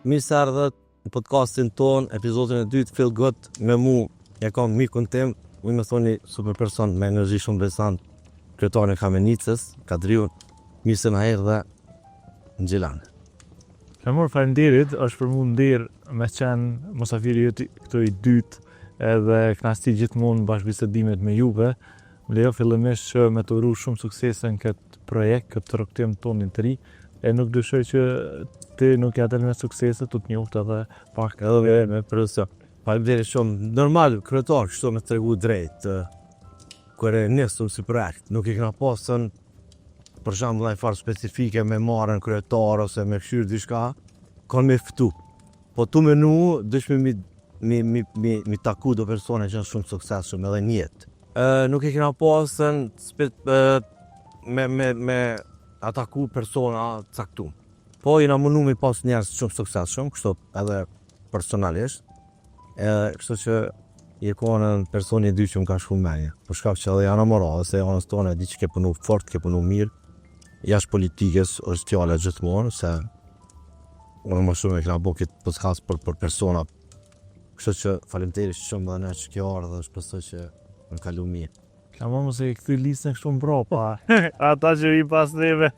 Mirë se erdhët në podcastin ton, epizodin e dytë Feel Good me mu. E kam mikun tim, mu me thoni super person me energji shumë besant, kryetarin e Kamenicës, Kadriun. Mirë se na erdhe në Gjilan. Flamur, faleminderit, është për mu nder me qenë musafiri yt këtu i dytë edhe kënaqësi gjithmonë bashkëbisedimet me juve. Më lejo fillimisht që me të uru shumë suksese në këtë projekt, këtë rrugëtim tonin të ri. E nuk dyshoj që ti nuk ja del me suksese, tu të njohtë edhe pak edhe me përse. Faleminderit shumë. Normal, kryetar, kështu me të tregu drejt. Kur e nisëm si projekt, nuk i kena pasën për shembull ai farë specifike me marrën kryetar ose me këshyr diçka, kanë me ftu. Po tu menu, dush me mi, mi, mi, mi, mi taku do persone që janë shumë suksesshëm edhe në jetë. Nuk e kena pasën spe, e, me, me, me ataku persona caktum. Po jena mundu me pas njerëz shumë suksesshëm, kështu edhe personalisht. Edhe kështu që je konën personi i dytë që më ka shku në menje. Për shkak që edhe janë morale, se anës tonë e di që ke punu fort, ke punu mirë. Jashtë politikës është fjala gjithmonë, se unë më shumë e kena bo këtë podcast për persona. Kështu që faleminderit shumë dhe ne që kjo ardhë dhe shpresoj që më kalu mirë. Flamur mos e kthy listën kështu mbrapa. Ata që vi pas neve.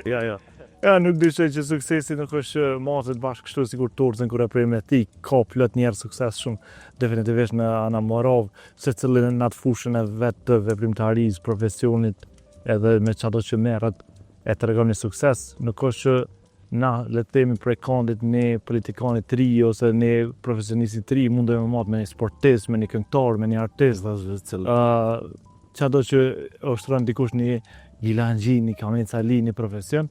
Ja, ja. Ja, nuk dyshoj që suksesi nuk është që matet bashkë kështu sikur tortën kur e prej me ti, ka plot njerëz sukses shumë definitivisht në Anamoravë, secili në atë fushën e vet të veprimtarisë, profesionit, edhe me çado që merret e tregon një sukses, nuk është që na le të themi prej kandit një politikanit të ri ose një profesionistit të ri mundemi me matë me një sportist, me një këngëtar, me një artist, uh, çado që ushtron dikush një gilanxhi, një kamencali, një profesion,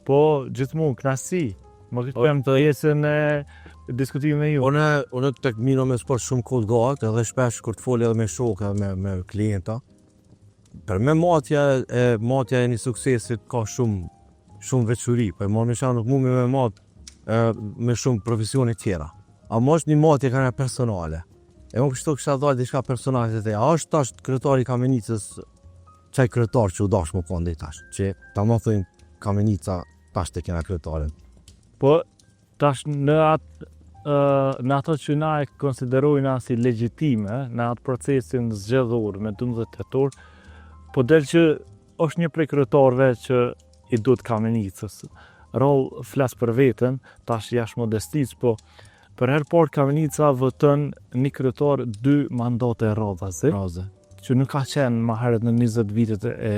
po gjithmonë kënaqësi. Më këtë po të jesën e diskutimi me ju. Unë unë tek mino me sport shumë kohë gjatë, edhe shpesh kur të foli edhe me shokë edhe me me klienta. Për me matja e matja e një suksesit ka shumë shumë veçori, po e marr me shanë nuk mund me mat e, me shumë profesione tjera. Ama është një matje ka personale. E unë kështu kisha dalë diçka personale te. A është tash kryetari i Kamenicës qaj kryetar që u dash më kondi tash, që ta më thënë Kamenica tash të kena kryetarin. Po tash në atë në ato që na e konsiderojna si legjitime, në atë procesin zgjedhor me 12 tetor, po del që është një prej kryetarëve që i duhet Kamenicës. Rol flas për veten, tash jashtë modestisë, po për herë parë Kamenica voton një kryetar dy mandate radhazi, Raze. që nuk ka qenë më herët në 20 vitet e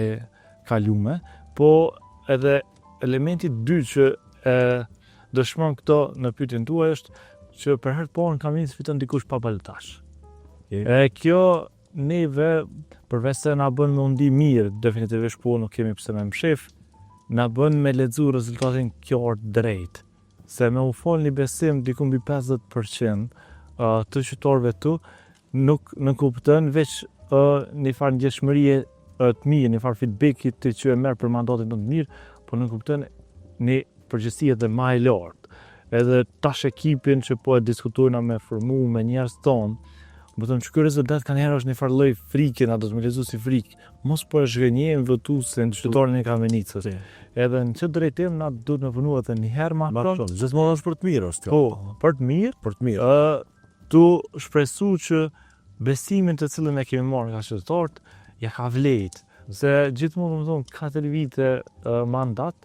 kalume, po edhe elementi dy që e dëshmon këto në pyetjen tuaj është që për herë të parë në Kamenicë fiton dikush pa balotazh. E kjo neve përveç se na bën me u ndi mirë, definitivisht po nuk kemi pse me mshef, na bën me lexu rezultatin qartë drejt. Se me u fol një besim diku mbi 50% të qytetarëve tu, nuk nuk kupton veç një farë ndjeshmërie të mirë, një farë feedbacki të që e merr për mandatin tonë të mirë, po nuk kupton një përgjegjësi edhe ma e lartë. Edhe tash ekipin që po e diskutojna me formu me njerëz tonë, më thënë që ky rezultat ka njerë është një farë lloj frike, na do të më lexu si frikë. Mos po e zhgënjejmë votuesin, qytetarin e Kamenicës. Edhe në këtë drejtim na duhet me punu edhe një herë ma Ma shumë. shumë, gjithmonë është për të mirë është kjo. Po, për të mirë, Për të mirë. Tu shpresu që besimin të cilin e kemi marrë nga qytetarët, ja ka vlejt. Se gjithmonë më thonë, 4 vite mandat,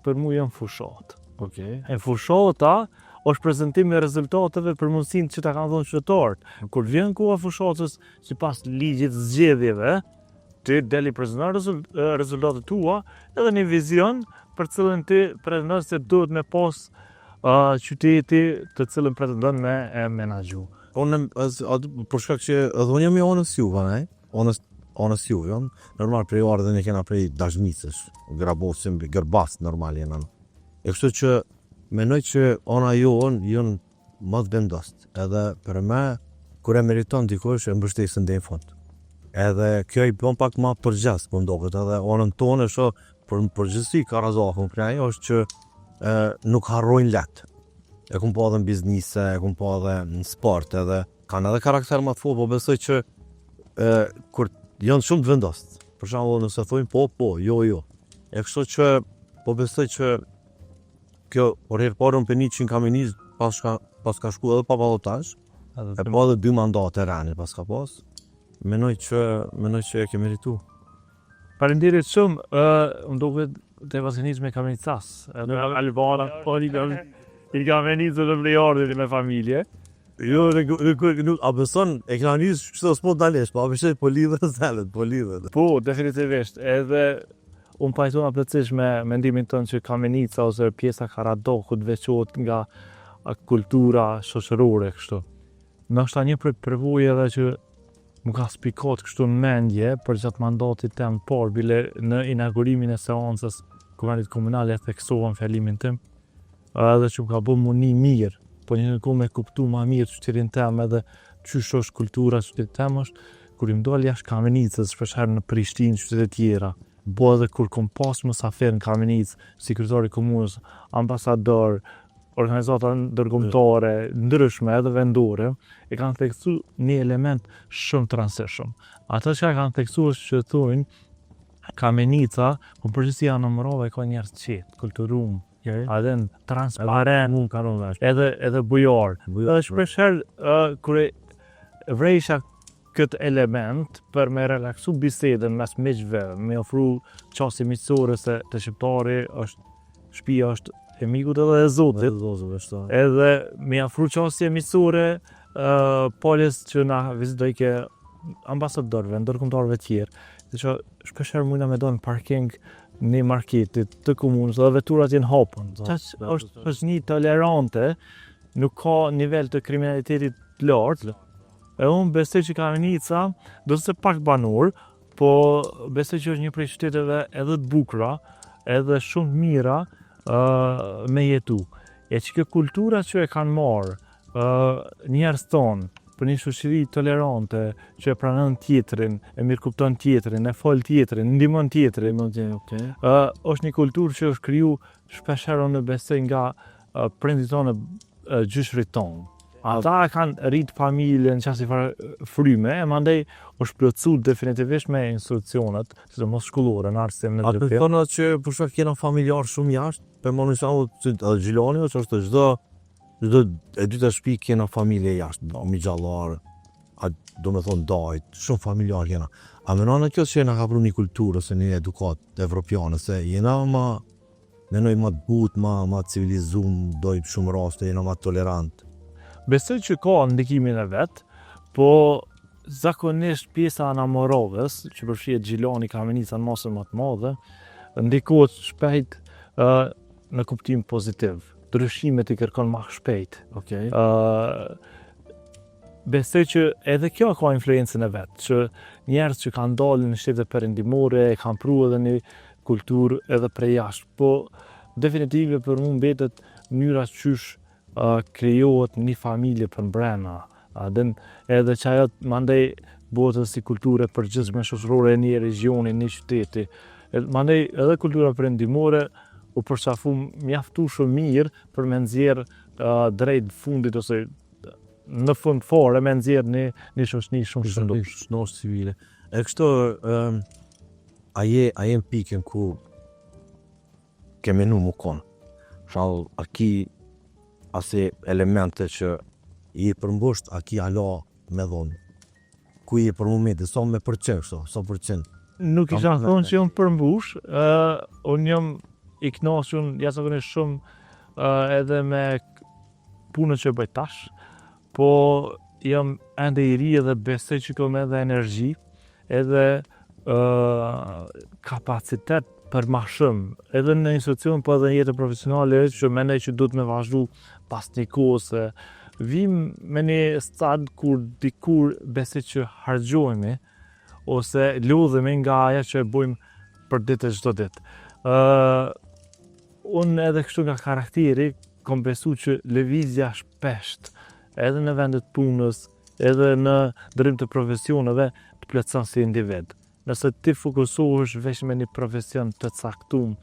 për mu janë fushat. Okej. E fushata është prezentimi i rezultateve për mundësinë që ta kanë dhënë qytetarët. Kur vjen koha fushatës, sipas ligjit zgjedhjeve, ti del i prezenton rezultatet tua edhe një vizion për cilën ti pretendon se duhet me pas qyteti të cilën pretendon me e menaxhu. Unë për shkak që edhe unë jam i anës juve, ne? Anës anës juve, jam. Normal prej ardhën e kena prej Dazhmicës, Grabovcin, Gërbas normal jena. E kështu që menoj që ana jonë janë më të vendost. Edhe për me kur e meriton dikush e mbështesin deri në fund. Edhe kjo i bën pak ma përgjegjës, po ndoket edhe anën tonë e shoh për në përgjithësi Karazakun prej është që e, nuk harrojnë lehtë. E kum pa edhe në biznise, e kum pa edhe në sport, edhe kanë edhe karakter më të fortë, po besoj që e, kur janë shumë të vendost. Për shembull, nëse thojnë po, po, jo, jo. E kështu që po besoj që Kjo, por herë parë unë pe ni që në Kamenicë pas ka, pas ka shku edhe pa balotazh, e po edhe dy mandate rani pas ka pas. Menoj që e ke meritu. Faleminderit shumë. Më duket të pas nis me Kamenicas. Edhe Albana, po i Kamenicës dhe Vlejardit me familje. Jo, nuk, a beson, e kena nis kështu s'po ndalesh, po a besoj po lidhet senet, po lidhet. Po, definitivisht. Edhe unë pajtona plotësisht me mendimin tënd që Kamenica ose pjesa Karadokut veçohet nga kultura shoqërore kështu. Ndoshta një prej përvojave që më ka spikot kështu në mendje për gjatë mandatit tem por bile në inaugurimin e seancës Kuvendit Komunal e theksova në fjalimin tim, edhe që më ka bërë mu ni mirë, po një kohë me kuptu ma mirë qytetin tem edhe qysh është kultura e qytetit tem është kur im dal jashtë Kamenicës, shpeshherë në Prishtinë, qytete tjera, po edhe kur kom pas musafir në Kamenicë, si kryetari i komunës, ambasador, organizata ndërkombëtare, ndryshme edhe vendore, e kanë theksu një element shumë të rëndësishëm. Ata që e kanë theksu është që thonë Kamenica, po në përgjithësi Anamorava e ka njerëz të qetë, kulturum, edhe transparent, Mund ka rënë vesh. edhe bujar. Edhe shpesh herë kur e vrejsha këtë element për me relaksu bisedën mes miqve, me ofru qasje miqësore se te shqiptari është shtëpia është e mikut edhe e Zotit. Edhe Zotit, Edhe me ofru qasje miqësore palës që na vizitojke ambasadorëve, ndërkombëtarëve tjerë, dhe që shpesh herë mujna me dalë në parking një marketit të komunës dhe veturat janë hapun. Qaq është një tolerante, nuk ka nivel të kriminalitetit të lartë. E unë besoj që Kamenica, do të se pak banor, po besoj që është një prej qyteteve edhe të bukura, edhe shumë të mira me jetu. E që kjo kultura që e kanë marrë njerëz tonë për një shoqëri tolerante që e pranon tjetrin, e mirëkupton tjetrin, e fol tjetrin, ndihmon tjetrin, është një kulturë që është kriju shpesh herë unë besoj nga prindit tonë, gjyshrit tonë. Ata e kanë rrit familjen në qasi farë fryme, e mandej është plotësu definitivisht me institucionet, sidomos shkollore, në arsim, në A të drejtim. thonë që për shkak kena familjar shumë jashtë, për më në shembull, që edhe Gjilani që është çdo e dyta shtëpi kena familje jashtë, do mixhallar, a do me thonë dajt, shumë familjar kena. A menon kjo që na ka pru një kulturë ose një edukatë evropiane, se jena ma, menoj ma të butë, ma civilizum, doj shumë raste, jena ma tolerant. Besoj që ka ndikimin e vet, po zakonisht pjesa e Anamoravës, që përfshihet Gjilani, Kamenica në masën më të madhe, ndikohet shpejt në kuptim pozitiv. Ndryshimet i kërkon më shpejt. Besoj që edhe kjo ka influencën e vet, që njerëz që kanë dalë në shtete perëndimore e kanë pru edhe një kulturë edhe prej jashtë, po definitive për mu mbetet mënyra qysh krijohet një familje për mbrena. A din, edhe që ajo mandej bëhet edhe si kulturë e përgjithshme shoqërore e një regjioni, një qyteti. Mandej edhe kultura perëndimore u përqafu mjaftueshëm mirë për me nxjerr drejt fundit ose në fund fare me nxjerr një shoqëri shumë shëndoshë. Shëndoshë civile. E kështu, a je në pikën ku ke menu mu konë? Shall, a ki asi elemente që i përmbusht, a ki ala me dhonë? Ku je për momentin, sa me përqen kështu, sa përqen? Nuk isha thonë që jam përmbush, unë jam i kënaqur jashtëzakonisht shumë edhe me punën që bëj tash, po jam ende i ri edhe besoj që kam edhe energji, edhe kapacitet për ma shumë, edhe në institucion, po edhe në jetën profesionale, që mendoj që duhet me vazhdu pas një kohë, se vim me një stad kur dikur besoj që harxhohemi ose lodhemi nga ajo që e bëjmë për ditë e çdo ditë. Unë edhe kështu nga karakteri kom besu që lëvizja shpesht, edhe në vendet punës, edhe në ndërrim të profesioneve, të plotëson si individ. Nëse ti fokusohesh veç me një profesion të caktuar,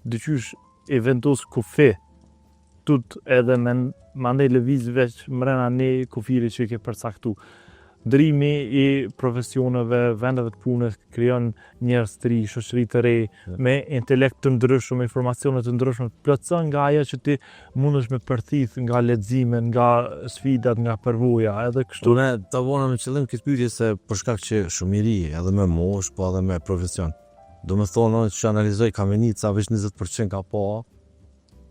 diqysh i vendos kufi, tut edhe me mandej lëviz veç mrena një kufiri që i ke përcaktu. Ndrimi i profesioneve, vendeve të punës, krijon njerëz të ri, shoqëri të re, me intelekt të ndryshëm, informacione të ndryshme, plotëson nga ajo që ti mundesh me përthith nga lexime, nga sfidat, nga përvoja, edhe kështu. Ne ta bona me qëllim këtë pyetje se për shkak që shumë i ri, edhe me moshë, po edhe me profesion. Do me thonë, unë që analizoj Kamenica veç 20% ka po,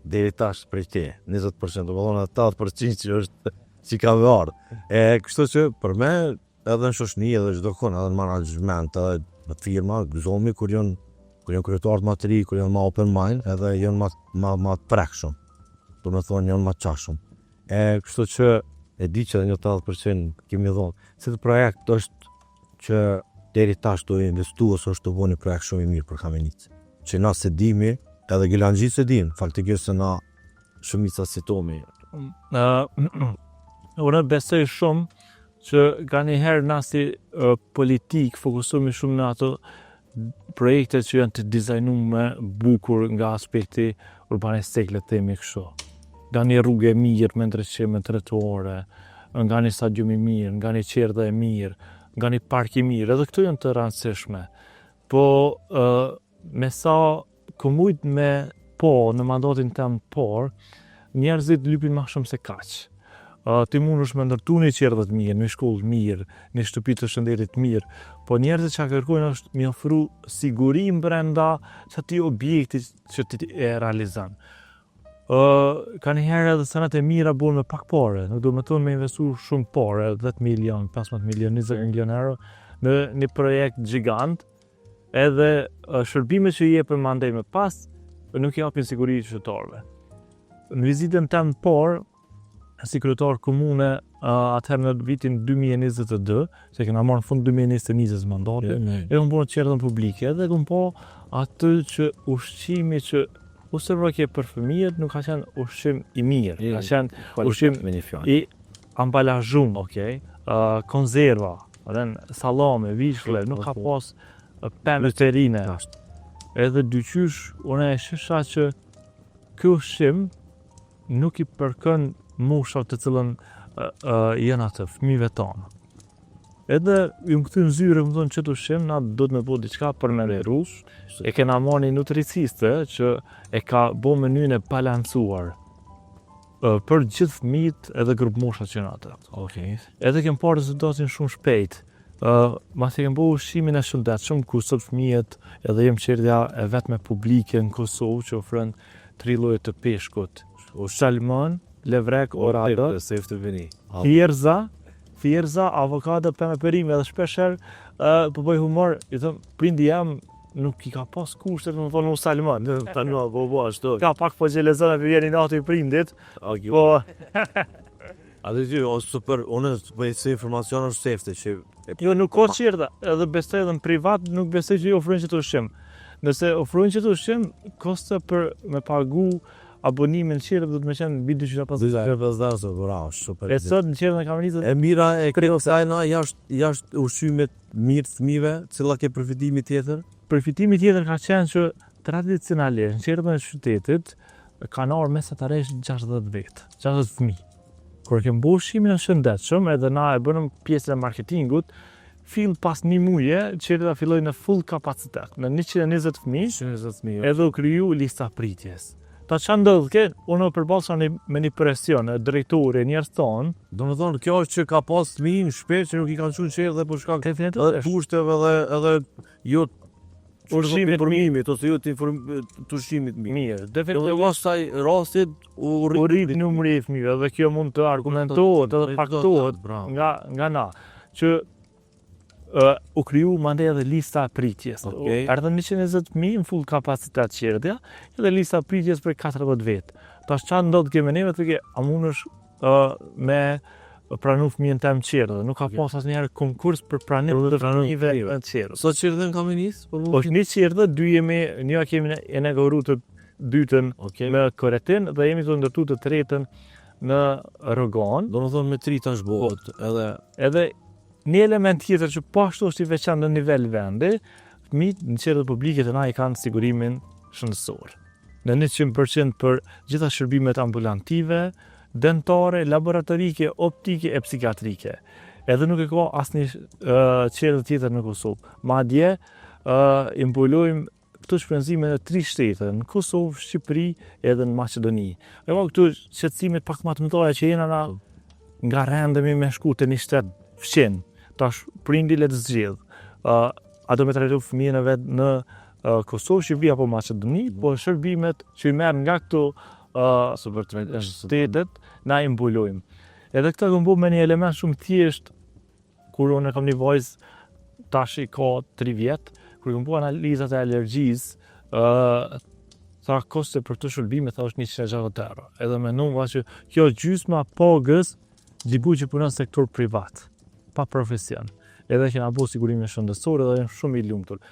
deri tash prej te, 20%, do me thonë 80% që është që ka me ardhë. E kështu që për me, edhe në shoshni, edhe çdo kon, edhe në menaxhment, edhe në firma, gëzohemi kur janë kryetarët më të ri, kur janë ma open mind, edhe janë ma të prekshëm. Do me thonë, janë ma të qashëm. E kështu që e di që edhe një 80% kemi dhonë. Se të projekt është që deri tash të investu ose është të bo një projekt shumë i mirë për Kamenicë. Që na se dimi, edhe Gilanxhi se din, faktikisht se na shumica si tomi. Unë besoj shumë që ka një herë na si politik fokusohemi shumë në ato projekte që janë të dizajnume bukur nga aspekti urbanistik, le të themi kështu. Nga një rrugë e mirë me ndriçim, me trotuare, nga një stadium i mirë, nga një qerdhe e mirë, nga një park i mirë, edhe këto janë të rëndësishme. Po me sa kom mujt me po në mandatin tem por, njerëzit lypin ma shumë se kaq. Ti mundesh me ndërtu një qerdhe të mirë, një shkollë të mirë, një shtëpi të shëndetit të mirë, po njerëzit që kërkojnë është mi ofru siguri brenda që atij objekti që ti e realizon. Ka një herë edhe senet e mira bëhen me pak pare, nuk do me thonë me investu shumë pare, 10 milion, 15 milion, 20 milion euro, në një projekt gjigant, edhe shërbimet që i jepen mandej me pas, nuk i japin siguri qytetarëve. Në vizitën tem parë, si kryetar komune, atëherë në vitin 2022, se kena marrë në fund 2021 mandatin, e kom bo në qerdhen publike edhe kom po aty që ushqimi që u servoke për fëmijët nuk ka qenë ushqim i mirë, ka qenë ushqim me një fjalë. i ambalazhum, okej, konzerva, edhe sallame, vishle, nuk ka pas pemë perime. Edhe dyqysh, unë e shisha që ky ushqim nuk i përkon moshave të cilën janë atë fëmijëve tonë. Edhe ju më këty në zyre, më thonë që të ushqim, na do të me bo diçka për me ndërru. E kena marrë një nutriciste që e ka bo menyn e balancuar për gjithë fëmijët edhe grup moshat që janë atë. Edhe kem parë rezultatin shumë shpejt. Masi kem bo ushqimin e shëndetshëm, ku sot fëmijët edhe jem qerdhja e vetme publike në Kosovë që ofron tri lloje të peshkut. Salmon, levrek, orado, Sef të vini. thjerza, thjerza, avokado, pemë perime edhe shpesh herë po bëj humor, i them prindi jam nuk i ka pas kushtet më thonë u salmon. Tani po ashtu. Ka pak po xhelozon e vjen inati i prindit, po A dhe ty, o super, unë po e se informacion është sefte që jo nuk ka qerdha, edhe besoj edhe në privat nuk besoj që i ofrojnë që të ushqim. Nëse ofrojnë që të ushqim, kosto për me pagu abonimin në qerdhe do të më qenë mbi 250. 250, bravo, super. E sot në qerdhen e Kamenicës E mira e kësaj na jashtë ushqimit mirë të fëmijëve, cilla ke përfitimi tjetër? Përfitimi tjetër ka qenë që tradicionalisht në qerdhen e qytetit kanë ardhur mesatarisht 60 vetë, 60 fëmijë. Kur e kem bo ushqimin e shëndetshëm, edhe na e bënëm pjesën e marketingut, fill pas një muje, qerdha filloi në full kapacitet, në 120 fëmijë, 120 fëmijë. edhe u kriju lista pritjes. Ta që ndodh ke, unë u përballsha me një presion, e drejtori, njerëz tonë, Do me thonë, kjo është që ka pas fëmijë në shtëpi që nuk i kanë çuar në qerdhe për shkak Definitivisht. edhe kushteve edhe jo Ushqimit informimit ose jo të inform të ushqimit mirë. mirë, Jo definitivisht dhe pastaj rastit u u rrit numri i fëmijëve dhe kjo mund të argumentohet edhe faktohet Bravo. nga na që u kriju mandej edhe lista e pritjes. Okej. Erdhën 120.000 në full kapacitet qerdja, edhe lista e pritjes për 40 vetë. Tash çfarë ndodh ke me neve, thoke, a mundesh me pranu fëmijën tem qerdhe. Nuk ka pas asnjëherë konkurs për pranim të fëmijëve në qerdhe. Sa qerdhe në Kamenicë? Po Po është një qerdhe, dy jemi, një kemi inauguru të dytën Okej. me Koretin dhe jemi të ndërtu të tretën në Rogon. Do të thonë me tri tash bëhet edhe Edhe një element tjetër që po ashtu është i veçantë në nivel vendi, fëmijët në qerdhet publike të na i kanë sigurimin shëndetësor. Në 100% për gjitha shërbimet ambulantive, dentare, laboratorike, optike e psikiatrike. Edhe nuk e ka asnjë qendër tjetër në Kosovë. Madje, i mbulojmë këto shpenzime në tri shtete, në Kosovë, Shqipëri edhe në Maqedoni. E ka këto shqetësimet pak më të mëdha që jena na nga rendemi me shku te një shtet fqin. Tash prindi le të zgjedh. A do me trajtu fëmijën e vet në Kosovë, Shqipëri apo Maqedoni, po shërbimet që i merr nga këto Super shtetet, na i mbulojmë. Edhe këtë e kom bo me një element shumë thjesht, kur unë kam një vajzë tash i ka 3 vjet, kur i kom bo analizat e alergjisë, tha kosto për të shërbime, tha është 160 euro. Edhe menova që kjo gjysma pagës diku që punon në sektor privat, pa profesion. Edhe kena bo sigurime shëndetësore dhe jam shumë i lumtur.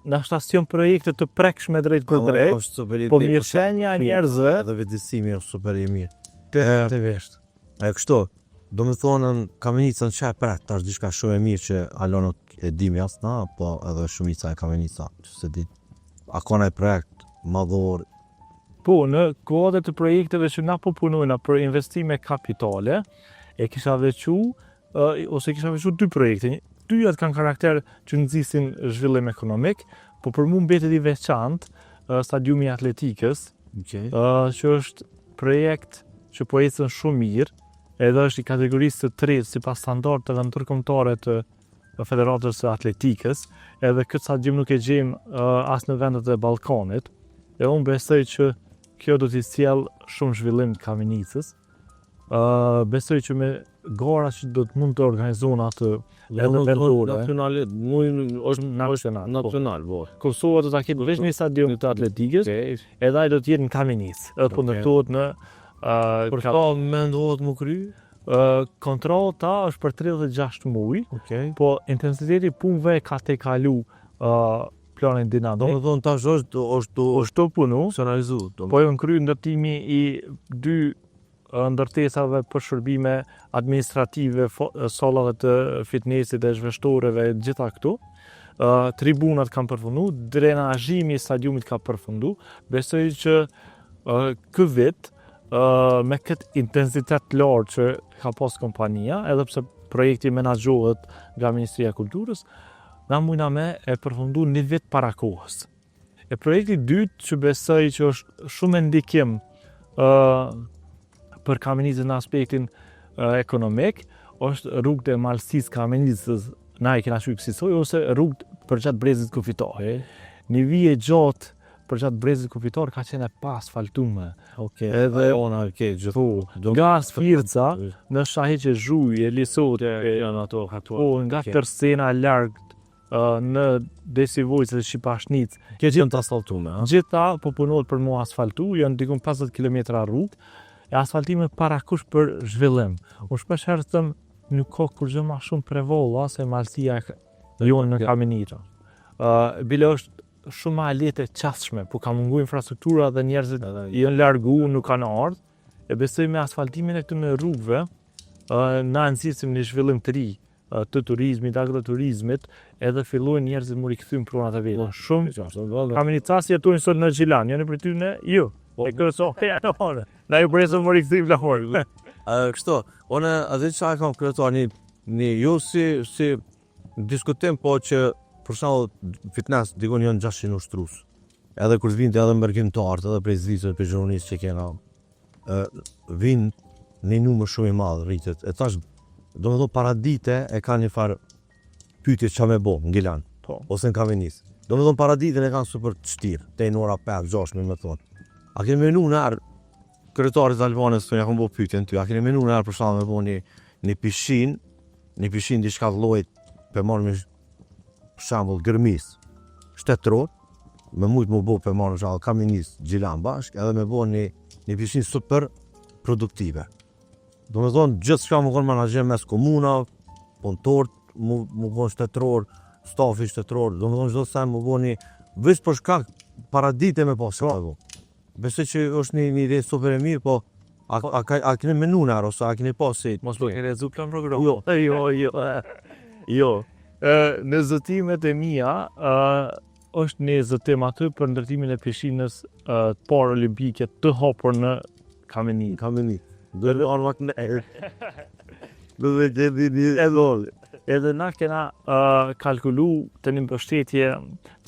Nashta s'janë projekte të prekshme drejt për drejt, është super i po mirëqenia e njerëzve Edhe vetëdijsimi është super i mirë. Të E kështu, do me thonë në Kamenicën që e pret, tash diçka shumë e mirë që alo nuk e dimi as na, po edhe shumica e Kamenicës që se di. A ka ndonjë projekt madhor? Po, në kuadër të projekteve që na po punojna për investime kapitale, e kisha veçu, ose kisha veçu dy projekte. Dyjat kanë karakter që nxisin zhvillim ekonomik, po për mu mbetet i veçantë stadiumi i atletikës, që është projekt që po ecën shumë mirë, edhe është i kategorisë së tretë sipas standardeve ndërkombëtare të Federatës së Atletikës, edhe këtë stadium nuk e gjejmë as në vendet e Ballkanit. E unë besoj që kjo do t'i sjell shumë zhvillim të Kamenicës. Besoj që me gara që do të mund të organizohen atë edhe vendore. Nacionale, është nacional. Po. Nacional, po. Kosova do ta ketë veç një stadium të atletikës, edhe ai do të jetë në Kamenicë. Edhe po ndërtohet në Për sa mendohet më kry? Kontrata është për 36 muaj, po intensiteti i punëve ka te kalu planin dinamik. Do të thonë tash është është të punu, funksionalizu. Po janë kry ndërtimi i dy ndërtesave për shërbime administrative, sallave të fitnessit dhe zhveshtoreve, gjitha këto. Tribunat kanë përfundu, drenazhimi i stadiumit ka përfundu. Besoj që ky vit, me këtë intensitet të lartë që ka pas kompania, edhe pse projekti menaxhohet nga Ministria e Kulturës, na mujna me e përfundu një vit para kohës. E projekti i dytë që besoj që është shumë ndikim për Kamenicën në aspektin ekonomik, është rrugët e Malësisë Kamenicës, na i kena quajtur kësisoj, ose rrugët përgjatë brezit kufitar. Një vije gjatë përgjatë brezit kufitar ka qenë e pa asfaltume. Edhe ona, okay, gjithu. Nga Sfirca në Shahiq e Zhuj, e Lisot, janë ato ato. Po, nga Tërsena larg në Desivojcë dhe Shipashnicë. Kjo gjithë të asfaltume, a? Gjitha po punohet për mu asfaltu, janë dikun 50 km rrugë, e asfaltime parakush për zhvillim. Unë shpesh herë them, nuk ka kurrgjë ma shumë prevolla se Malësia e jonë në Kamenicë. Bile është shumë ma e lehtë e qasshme, po ka mungu infrastruktura dhe njerëzit janë largu, nuk kanë ardhur. E besoj me asfaltimin e këtyre rrugëve, na nxisim një zhvillim të ri të turizmit, agroturizmit, edhe fillojnë njerëzit mu rikthy në pronat e veta. Shumë Kamenicas jetojnë sot në Gjilan, janë për ty në ju. E kërëso, ja, në Na ju presëm mu rikthy në Lahore. Kështu, unë atë që kam kryetar një jo si diskutim, po që për shembull fitness dikun janë 600 ushtrues. Edhe kur vinë edhe mërgimtarët, edhe prej Zvicrës, prej Gjermanisë që kena, vinë një numër shumë i madh rritet. E tash, do me thonë para dite e ka një farë pyetje çka me bo në Gjilan, ose në Kamenicë. Do me thonë para ditën e kanë super të shtirë, te në ora 5, 6, me thonë. A keni menu në herë, kryetarit Albanës, thonë, ja kom bo pyetjen ty, a keni menu në herë për shembull me bo një pishinë, një pishinë diçka të llojit, pe marrë me shembull Gërmis, shtetëror, me mujt mu bo pe marrë shembull Kamenicë, Gjilan bashk, edhe me bo një pishinë super produktive. Do me thonë, gjithë shka më konë menaxher mes komuna, punëtor, mu konë shtetëror, stafi shtetëror, do me thonë çdo sen mu bo një, veç për shkak paradite me pas ka bo. Besoj që është një ide super e mirë, po a keni menu në ose a keni pas si... Mos po keni lexu plan program? Jo. Jo, jo. Jo. Në zotimet e mia, është një zotim aty për ndërtimin e pishinës të parë olimpike të hapur në Kamenicë. Kamenicë. Do të arë në erë. Do të gjeti një Edhe, edhe na kena kalkulu të një mbështetje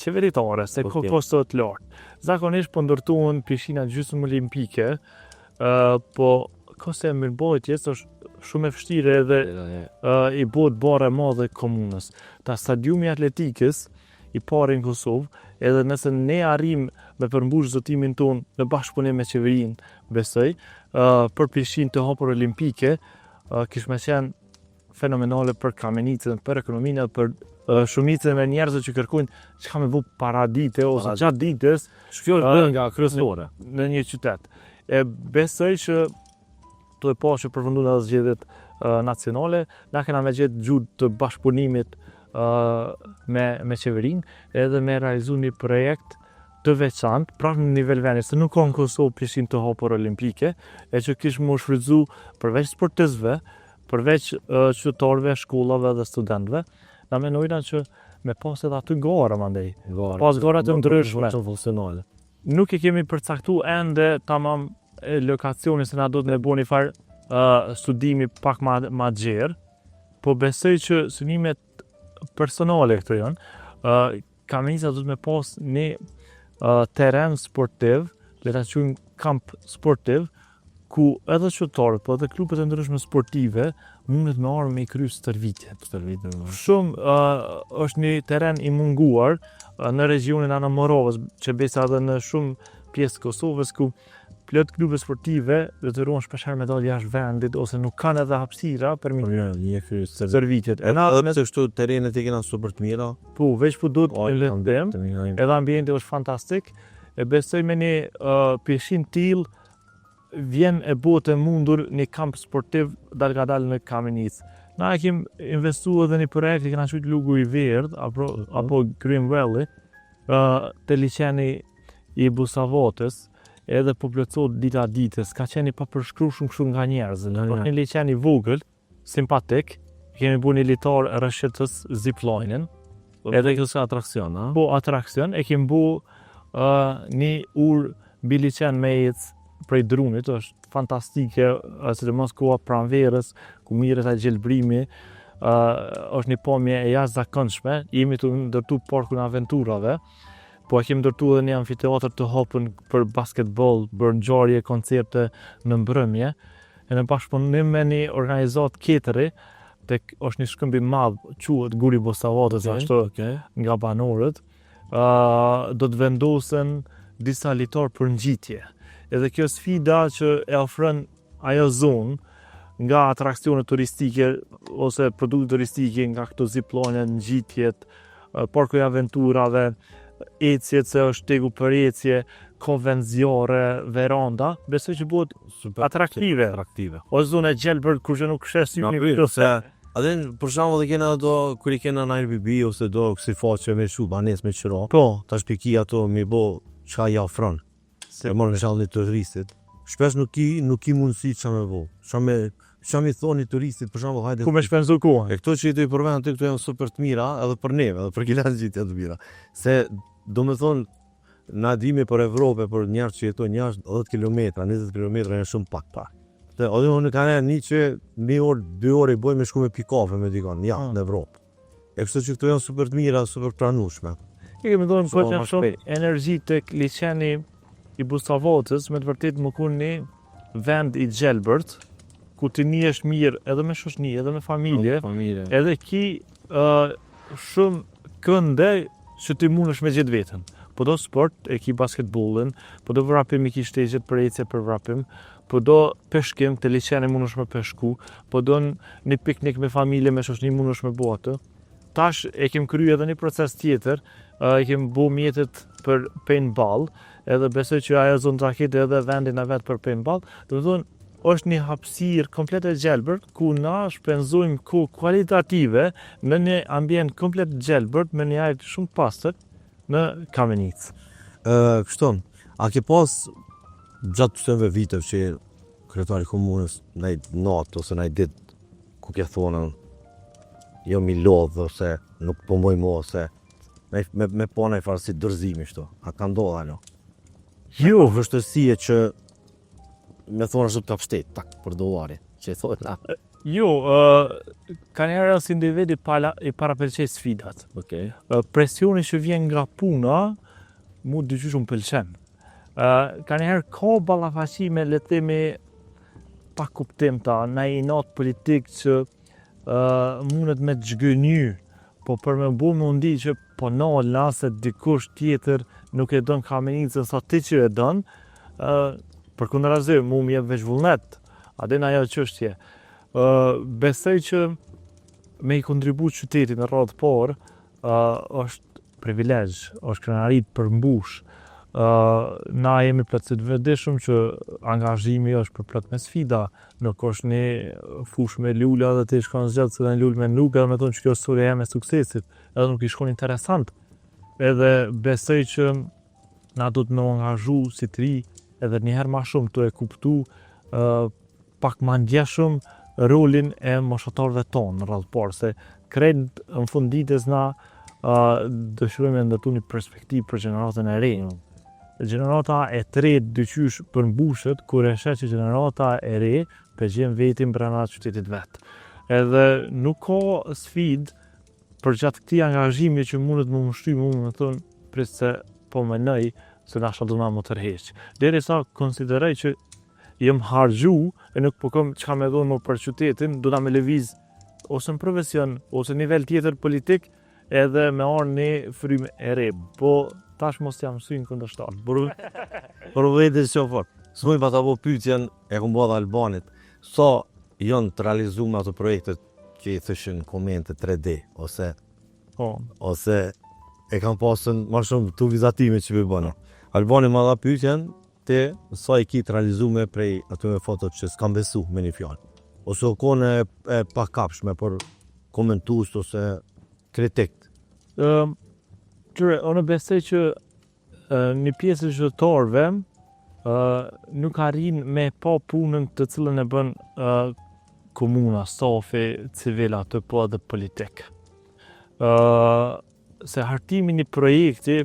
qeveritare, se ko kosto të lartë. Zakonisht po ndërtohen pishina gjysmë olimpike, po kosto e mirëmbajtjes është shumë e vështirë edhe i bëhet barrë e madhe komunës. Ta stadiumi i atletikës i pari në Kosovë, edhe nëse ne arrim me përmbush zotimin tonë në bashkëpunim me qeverinë, besoj, për pishinë të hapur olimpike, kish me qenë fenomenale për Kamenicën, për ekonominë, për shumicën e njerëzve që kërkojnë çka me bu para dite ose gjatë ditës. Kjo është bërë nga kryesore në një qytet. E besoj që të e pa që përfundun edhe zgjedhjet nacionale, na kena me gjetë gjuhë të bashkëpunimit me qeverinë edhe me realizu një projekt të veçantë, pra në nivel vendi, se nuk ka në Kosovë pishinë të hapur olimpike, e që kish më shfrytzu përveç sportistëve, përveç qytetarëve, shkollave dhe studentëve, na menojna që me pas edhe aty gara mandej. Gara. Pas gara të ndryshme. Shumë funksionale. Nuk e kemi përcaktu ende tamam lokacionin, se na do të ne bo një farë studimi pak ma gjerë, po besoj që synimet personale këto janë, Kamenica do të me pas një teren sportiv, le ta quajmë kamp sportiv, ku edhe qytetarët, po edhe klubet e ndryshme sportive mundet me ardhë me i kry stërvitjet. Stërvitjet, po. Shumë është një teren i munguar në regionin Anamoravës, që besa edhe në shumë pjesë të Kosovës, ku plot klube sportive detyrohen shpeshherë me dalë jashtë vendit ose nuk kanë edhe hapësira për mi një kry stërvitjet. Edhe edhe pse kështu terenet i kena super të mira. Po, veç po duhet investim. Edhe ambienti është fantastik. E besoj me një pishinë tillë vjen e bëhet e mundur një kamp sportiv dalgadal në Kamenicë. Na e kem investu edhe një projekt, e kena quajtur Lugu i Verdh, apo Green Valley, te liqeni i Busavatës, edhe po plotësohet dita ditës, ka qenë i papërshkruar kështu nga njerëzit. Është një liqen i vogël, simpatik, kemi bu një litar rrëshqitës zipline-in. Po, edhe kjo është atraksion, a? Po, atraksion, e kemi bu një urë mbi liqen me ecë prej drunit, është fantastike, sidomos koha pranverës, ku mirret ai gjelbrimi, është një pamje e jashtëzakonshme. Jemi të ndërtu parkun e aventurave, po e kemi ndërtu edhe një amfiteatr të hapun për basketball, për ngjarje, koncerte në mbrëmje. E në bashkëpunim me një organizatë ketëri, tek është një shkëmb i madh, quhet Guri Bosavatës, ashtu nga banorët, do të vendosen disa litar për ngjitje. Edhe kjo sfida që e ofron ajo zonë nga atraksionet turistike ose produkte turistike nga këto zipline, ngjitjet, parku i aventurave, ecjet, se është tegu për ecje, ka vend zjarre, veranda, besoj që bëhet super atraktive. Atraktive. O zonë e gjelbër, kur që nuk sheh syni këtu. Se Atë për shembull e kena do kur i kena në Airbnb ose do kësi faqe me shu banes me qira. Tash piki ato mi bo çka i ofron. Se marrë në shembull një turistit. Shpesh nuk ki mundësi çka me bo. Çka mi thoni turistit për shembull, hajde Ku me shpenzu kohën. E këto që i të i përvend aty, këto janë super të mira edhe për neve, edhe për kilan janë të mira. Se do me thonë, na dimi për Evropë, për njerëz që jetojnë jashtë, 10 km, 20 km janë shumë pak pak. Dhe edhe unë kanë një që një orë, 2 orë i bojmë me shku me pi kafe me dikon, ja, në Evropë. E kështu që këto janë super të mira, super të pranueshme. E kemi thonë, So, po ma që shumë shpejt. energji tek liqeni i Busavatës, me të vërtetë më kun një vend i gjelbërt, ku ti nihesh mirë edhe me shoqëni, edhe me familje, Familje. edhe ki shumë kënde që ti mundesh me gjithë veten. Po do sport, e ki basketbollin, po do vrapim, i ki shteqet për ecje për vrapim, po do peshkim, te liqeni mundesh me peshku, po do një piknik me familje, me shoqëni mundesh me bo atë. Tash e kem kryer edhe një proces tjetër, e kem bu mjetet për paintball, edhe besoj që ajo zonë ta ketë edhe vendin e vet për paintball. Do të thonë, është një hapësirë komplet e gjelbërt ku na shpenzojmë kohë kualitative në një ambient komplet gjelbërt me një ajër shumë të pastër në Kamenicë. Kështu, a ke pas gjatë këtyre viteve që je kryetari i komunës, ndaj natë ose ndaj ditë ku ke thonë jo mi lodh ose nuk po mboj më ose me po ndaj farë si dorëzimi kështu. A ka ndodhur ajo? Jo, Vështirësie që me thonë ashtu të pshtet, tak për dollari, që i thonë na. Jo, uh, ka njerë si individ i, pala, i parapëlqej sfidat. Okej. Presioni që vjen nga puna, mu dyqysh më pëlqen. Uh, ka njëherë ka ballafaqime, le të themi, pa kuptim ta, na inat politik që uh, mundet me të zhgënjy, po për me bu me ndi që po nalna se dikush tjetër nuk e don Kamenicën sa ti që e don, uh, për kundërazi, mu më jep veç vullnet, a din ajo çështje. Uh, besoj që me i kontribu qytetit në radhë parë, uh, është privilegj, është krenari të përmbush. Uh, na jemi plotësisht të vetëdijshëm që angazhimi është përplot me sfida, nuk është një fushë me lula dhe ti shkon zgjedh cilën lulë me nuk edhe me thonë që kjo është historia jeme e suksesit, edhe nuk i shkon interesant. Edhe besoj që na do të me u angazhu si të ri edhe një herë ma shumë të e kuptu uh, pak ma ndjeshëm rolin e moshatarëve tonë në radhë parë, se krejt në fund ditës na uh, dëshirojmë me ndërtu një perspektivë për gjeneratën e re. Gjenerata e tretë dyqysh përmbushet kur e sheh që gjenerata e re pe gjen vetin brenda qytetit vet. Edhe nuk ka sfidë për gjatë këtij angazhimi që mundet më mështy mu me thonë prit se po menoj se nashta do na më tërheq. Derisa konsideroj që jam harxhu e nuk po kom çka me dhonë më për qytetin, do ta me lëviz ose në profesion, ose në nivel tjetër politik, edhe me ardhë një frymë e re. Po tash mos jam mësyn kundërshtar. Por por vete që fort. S'muj pa ta bo pyetjen e kom bo edhe Albanit. Sa janë të realizuar ato projektet që i thëshin komente 3D ose ose e kam pasën ma shumë të vizatime që për bënë. Albani ma dha pyetjen ti sa i ki të realizume prej atyre fotot që s'kam besu me një fjalë. Ose u kone e, e pakapshme për komentues ose kritik. Ëm, qyre, unë besoj që ë, një pjesë e qytetarëve ë, nuk arrin me pa punën të cilën e bën ë, komuna, stafi civil aty, po edhe politik. Ë, se hartimi një projekti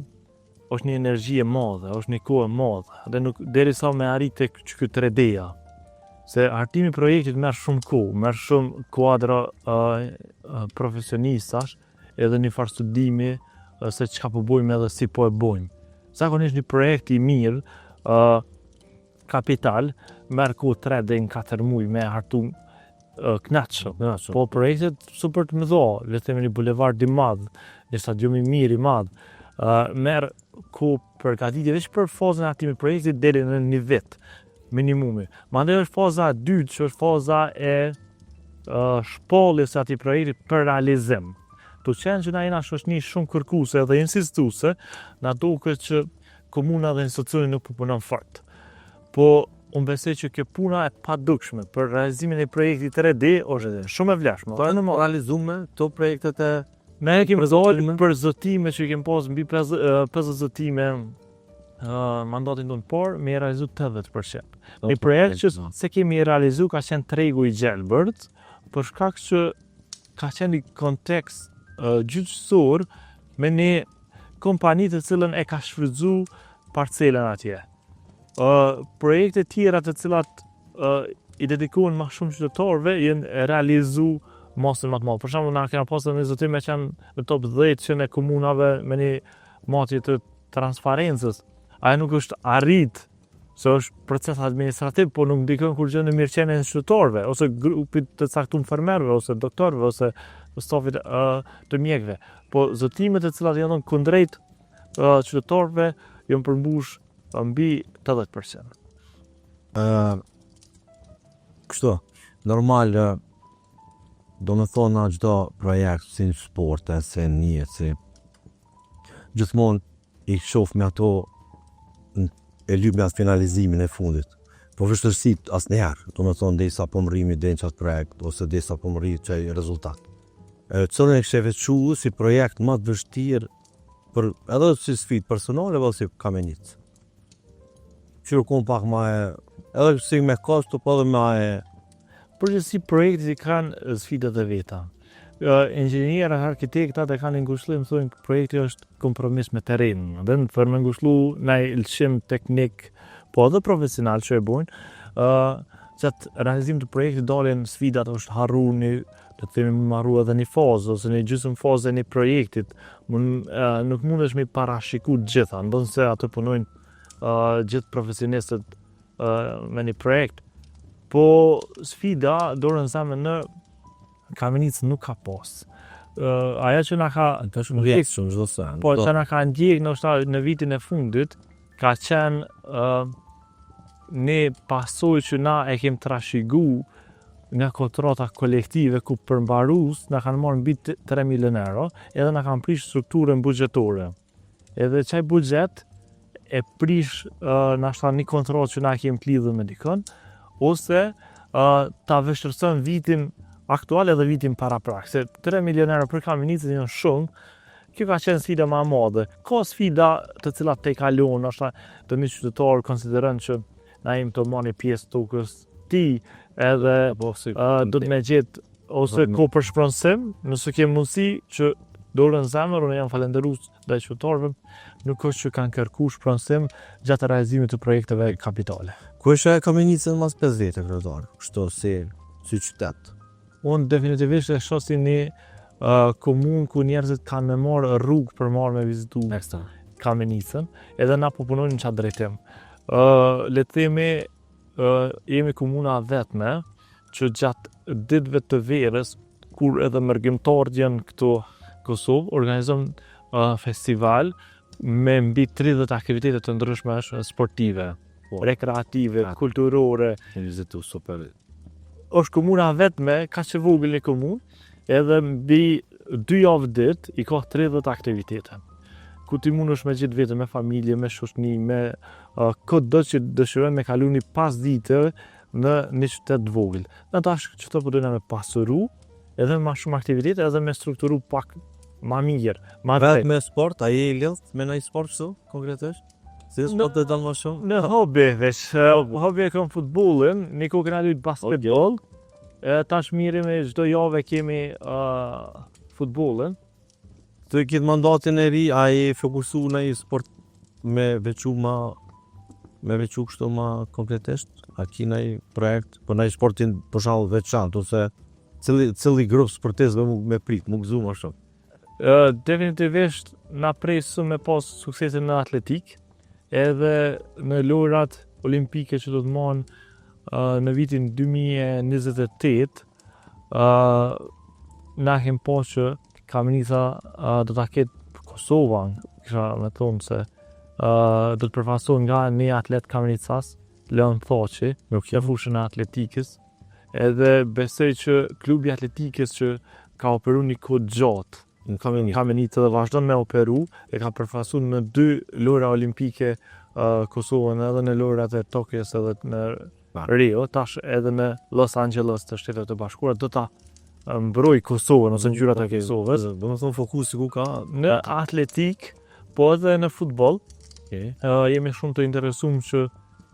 është një energji e madhe, është një kohë e madhe, dhe nuk derisa me arrit tek ky 3D-ja. Se hartimi i projektit merr shumë kohë, merr shumë kuadra uh, profesionistash, edhe një farë studimi uh, se çka po bojmë edhe si po e bojmë. Zakonisht një projekt i mirë, uh, kapital, merr kohë 3 deri në 4 muaj me hartu uh, knaqshëm. Knaqshëm. Po projektet super të mëdha, le të themi një bulevard i madh, një stadium i mirë i madh, uh, merr kohë përgatitje veç për fazën e hartimit të projektit deri në një vit minimumi. Mandej është faza e dytë, që është faza e uh, shpalljes së atij projekti për realizim. Tu qenë që na jena shoqni shumë kërkuese dhe insistuese, na duket që komuna dhe institucioni nuk po punon fort. Po unë besoj që kjo puna e padukshme për realizimin e projektit 3D është edhe shumë e vlefshme. Po janë realizume këto projektet e Ne e kemi dalë për zotime që i kemi pas mbi 50 zotime uh, mandatin tonë por me i realizu 80%. Një projekt që se kemi realizu ka qenë tregu i gjelbërt, për shkak që ka qenë një kontekst uh, gjyqësor me një kompani të cilën e ka shfrytzu parcelën atje. Uh, projekte tjera të cilat uh, i dedikohen më shumë qytetarëve janë realizu masën më të madhe. Për shembull, na kena pasur një zotim me qenë në top 10 që në komunave me një matje të transparencës. Ajo nuk është arrit se është proces administrativ, po nuk ndikon kur gjë në mirëqenien e qytetarëve ose grupit të caktuar fermerëve ose doktorëve ose stafit uh, të mjekëve. Po zotimet e cilat janë dhënë kundrejt uh, qytetarëve janë përmbush uh, mbi 80%. Ë kështu, normal ë, do me thonë çdo projekt si në sporte, si në jetë, si gjithmonë i shoh me ato e lyp me atë finalizimin e fundit. Po vështirësit asnjëherë, do me thonë derisa po mrrimi deri në qatë projekt ose derisa po mrri qaj rezultat. E, cilën e kishe veçu si projekt më të vështirë për edhe si sfidë personale po si Kamenicë. Qyre kon pak ma e edhe si me kosto, po edhe ma e Përgjithësi projektet i kanë sfidat e veta. Inxhinierët, arkitektat e kanë ngushëllim, thonë projekti është kompromis me terrenin. Dhe në për me ngushllu naj lëshim teknik, po edhe profesional që e bojnë, ë Gjatë realizimit të projektit dalin sfidat, është harru një, le të themi, mund harru edhe një fazë ose një gjysmë fazë e një projektit. Mund, nuk mundesh mi parashiku të gjitha, ndonëse ato punojnë gjithë profesionistët me një projekt. Po sfida dorën zemër në Kamenicë nuk ka pas. Ajo që na ka Ka shumë rrjedh shumë çdo sen. Po, që na ka ndjek ndoshta në vitin e fundit, ka qenë një pasojë që na e kem trashigu nga kontrata kolektive ku përmbarus na kanë marrë mbi 3 milion euro edhe na kanë prish strukturën buxhetore. Edhe qaj buxhet e prish nashta një kontratë që na e kem të lidhur me dikën, ose ta vështirëson vitin aktual edhe vitin paraprak, se 3 milion euro për Kamenicën janë shumë, kjo ka qenë sfida ma e madhe. Ka sfida të cilat te kalon, nashta të një qytetar konsideron që na jemi të marrë një pjesë tokës ti, edhe Po, si, do të me gjetë ose ko për shpronësim, nëse ke mundësi që dorën zemër, unë jam falenderues ndaj qytetarëve, nuk është që kanë kërku shpronësim gjatë realizimit të projekteve kapitale. Ku është e Kamenicën mas 5 vjetë, kryetar? Kështu si qytet. Unë definitivisht e shoh si një komunë ku njerëzit kanë me marrë rrugë për marrë me vizitu Ekstra. Kamenicën, edhe na po punojmë në qatë drejtim. Le të themi, jemi komuna vetme që gjatë ditëve të verës, kur edhe mërgimtarët janë këtu Kosovë, organizon festival me mbi 30 aktivitete të ndryshme sportive, rekreative, kulturore. Kemi vizitu super. Është komuna vetme, ka që vogël një komunë, edhe mbi 2 javë ditë i ka 30 aktivitete. Ku ti mundesh me gjithë vete, me familje, me shoqëni, me këtë do që dëshirojnë me kalu një pas dite në një qytet të vogël. Na tash që të po dojna me pasuru, edhe ma shumë aktivitete, edhe me strukturu pak ma mirë, ma Vetë drejt. me sport, a je i lidht me ndonjë sport kështu, konkretisht? Si sport të dalë më shumë? Në hobi, veç, hobi e kam futbollin, një kohë kena luajt basketball, e tash mirë me çdo javë kemi futbollin. Të këtë mandatin e ri, a je fokusu në një sport me veçu ma, me veçu kështu ma konkretisht? A ki ndonjë projekt për ndonjë sportin për shembull veçantë ose cili grup sportistëve me prit, mu gëzu më shumë? Definitivisht na presim me pas suksesin në atletik, edhe në lojrat olimpike që do të mbahen në vitin 2028, na kem pa që Kamenica do ta ketë Kosova, kisha me thonë se do të përfaqësohet nga një atlet kamenicas, Leon Thaçi, në fushën e atletikës, edhe besoj që klubi atletikës që ka operu një kohë gjatë Në Kamenicë. Kamenicë dhe vazhdon me operu, e ka përfaqësuar në 2 lojra olimpike Kosovën, edhe në lojrat e Tokios edhe në Rio, tash edhe në Los Angeles të Shteteve të Bashkuara, do ta mbroj Kosovën ose ngjyrat e Kosovës. Do të thonë fokusi ku ka në atletik, po edhe në futboll. Jemi shumë të interesuar që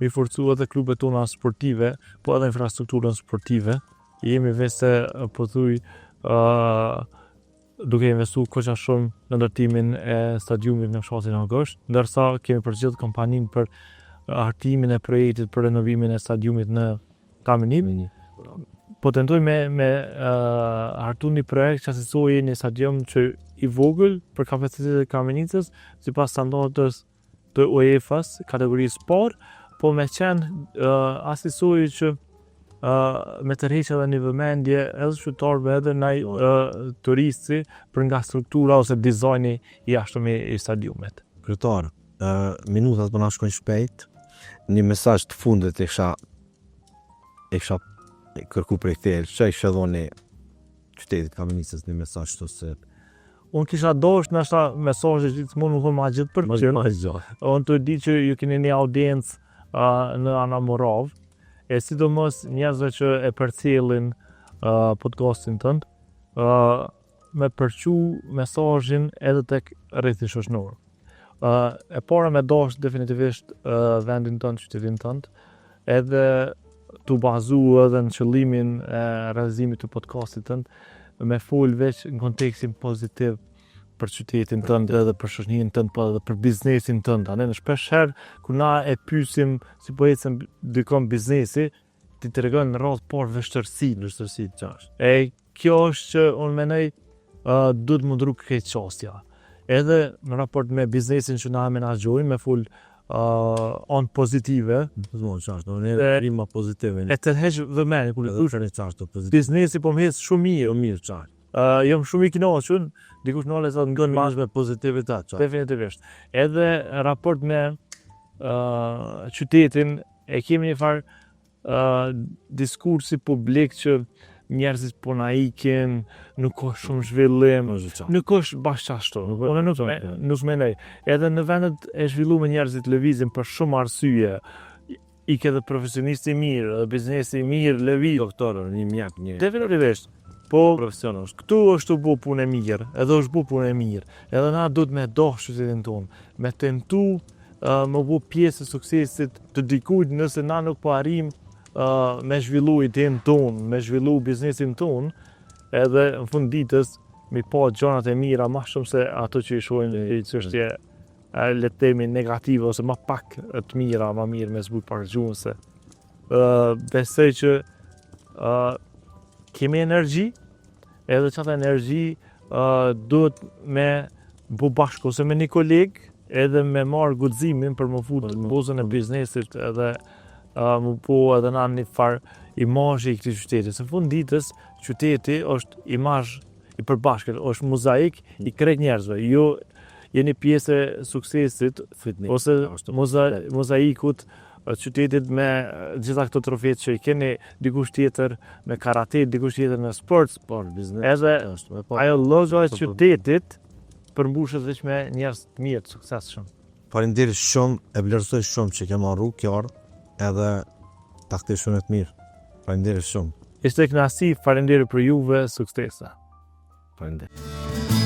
mi forcu edhe klubet tona sportive, po edhe infrastrukturën sportive. Jemi vetë pothuj duke investu koqa shumë në ndërtimin e stadiumit në fshatin August, ndërsa kemi përzgjedhur kompaninë për hartimin e projektit për renovimin e stadiumit në Kamenicë. Po tentoj me hartu një projekt që asisoj një stadium që i vogël për kapacitetet e Kamenicës, sipas standardës të UEFA-s, kategorisë parë, po me qenë asisoj që me tërheq edhe një vëmendje edhe qytetarëve edhe ndaj turisti për nga struktura ose dizajni i jashtëm i stadiumit. Kryetar, minutat po na shkojnë shpejt. Një mesazh të fundit e kisha kërku prej teje, çka i kisha dhënë qytetit Kamenicës një mesazh kështu se Unë kisha dosht ndoshta mesazhe gjithmonë më thonë ma gjithë për Ma qenë. ma gjithë. Unë të di që ju keni një audiencë në Anamoravë, e sidomos njerëzve që e përcjellin podcastin tënd, me përçu mesazhin edhe tek rrethi shoqënor. E para me dasht definitivisht vendin tënd, qytetin tënd, edhe tu bazu edhe në qëllimin e realizimit të podcastit tënd, me fol veç në kontekstin pozitiv për qytetin tënd edhe për shoqërinë tënd, po edhe për biznesin tënd. A ne në shpesh herë kur na e pyesim si po ecën dikon biznesi, t'i tregon në radhë parë vështirësitë. Vështirësitë qashtu. E kjo është që unë mendoj duhet më ndru këtë qasja. Edhe në raport me biznesin që na e menaxhojmë, me fol anë pozitive. Gjithmonë qashtu, ne rima pozitive. E tërheq vëmendjen kur e thush qashtu pozitive. Biznesi po më ecë shumë mirë. Shumë mirë qashtu. Jam shumë i kënaqur, dikush nale sa ngon ma me pozitivitet. Definitivisht. Edhe raport me qytetin e kemi një farë diskursi publik që njerëzit po na ikin, nuk ka shumë zhvillim, nuk është bash ashtu. Unë nuk me, nuk mendoj. Edhe në vendet e zhvillume njerëzit lëvizin për shumë arsye. Ik edhe profesionisti i mirë, edhe biznesi i mirë lëviz. Doktor, një mjek, një Definitivisht. Po profesion është. Këtu është tu bo punë e mirë, edhe është bo punë e mirë. Edhe na duhet me dashtë qytetin tonë, me tentu me u bo pjesë e suksesit të dikujt nëse na nuk po arrijmë me zhvillu idenë tonë, me zhvillu biznesin tonë, edhe në fund ditës mi pa gjanat e mira ma shumë se ato që i shohim si çështje le të themi negative ose ma pak të mira, ma mirë me zbut pak gjuhën se besoj që kemi energji, edhe qata energji duhet me bo bashkë ose me një koleg edhe me marrë guximin për me fut në botën e biznesit edhe mu bo edhe na një farë imazhi i këtij qyteti. Se në fund ditës, qyteti është imazh i përbashkët, është mozaik i krejt njerëzve. Ju jeni pjesë e suksesit ose moza, mozaikut qytetit me gjitha këto trofetë që i keni, dikush tjetër me karate, dikush tjetër në sport, sport, biznes, edhe ajo logo e qytetit përmbushet veç me njerëz të mirë, të suksesshëm. Faleminderit shumë, e vlerësoj shumë që ke marrë rrugë, ke ardhë, edhe takti shumë të mirë. Faleminderit shumë. Ishte kënaqësi, faleminderit për juve, suksese. Faleminderit.